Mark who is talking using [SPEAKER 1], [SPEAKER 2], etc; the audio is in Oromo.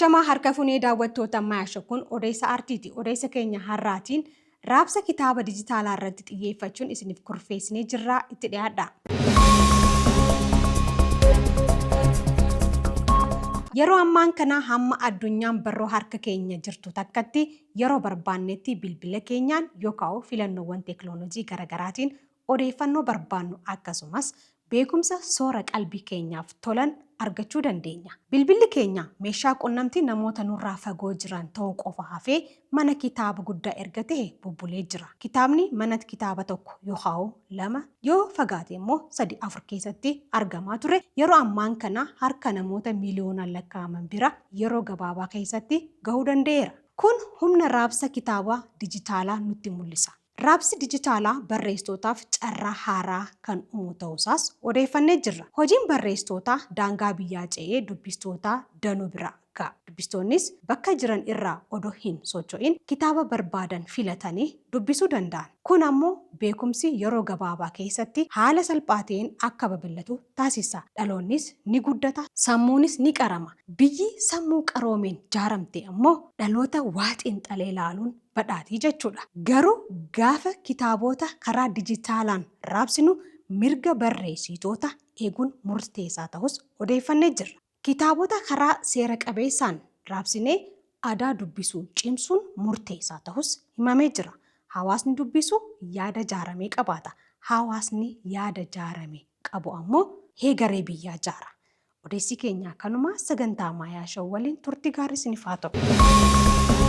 [SPEAKER 1] Ashamaa harka funee daawwattoota Maayasha kun odeessa aartiiti. Odeessa keenya har'aatiin raabsa kitaaba dijitaalaa irratti xiyyeeffachuun isiniif kurfeessinee jirraa itti dhiyaadha. Yeroo ammaan kana hamma addunyaan barroo harka keenya jirtu takkatti yeroo barbaannetti bilbila keenyaan yookaan filannoowwan teeknooloojii garaagaraatiin odeeffannoo barbaannu akkasumas beekumsa soora qalbii keenyaaf tolan argachuu dandeenya. Bilbilli keenya meeshaa qunnamtii namoota nurraa fagoo jiran ta'uu qofa hafee mana kitaaba guddaa erga tahe bubbulee jira. Kitaabni mana kitaaba tokko yookaan lama yoo fagaate immoo sadi afur keessatti argamaa ture yeroo ammaan kana harka namoota miiliyoonaan lakkaa'aman bira yeroo gabaabaa keessatti gahuu danda'eera. Kun humna raabsa kitaaba dijitaalaa nutti mul'isa. Raabsi dijitaalaa barreessitootaaf carraa haaraa kan uumu ta'uusaas odeeffannee jirra. Hojiin barreessitootaa daangaa biyyaa ce'ee dubbistoota danuu bira ga'a. Dubbistoonnis bakka jiran irraa odoo hin socho'in kitaaba barbaadan filatanii dubbisuu danda'an. Kun ammoo beekumsi yeroo gabaabaa keessatti haala salphaa ta'een akka babal'atu taasisa. Dhaloonnis ni guddata, sammuunis ni qarama. Biyyi sammuu qaroomeen jaaramte ammoo dhaloota waa xiinxalee ilaaluun badhaatii jechuudha. Garuu gaafa kitaaboota karaa dijitaalaan raabsinu mirga barreessiitoota eeguun murteessaa ta'us odeeffannee jirra. Kitaabota karaa seera qabeessaan raabsinee aadaa dubbisuu cimsuun murteessaa ta'us himamee jira. Hawaasni dubbisu yaada jaaramee qabaata. Hawaasni yaada jaarame qabu ammoo heegaree biyyaa jaara. Odeessi keenya kanuma sagantaa Maayaa Show waliin turtii gaarii isiniif haa ta'u.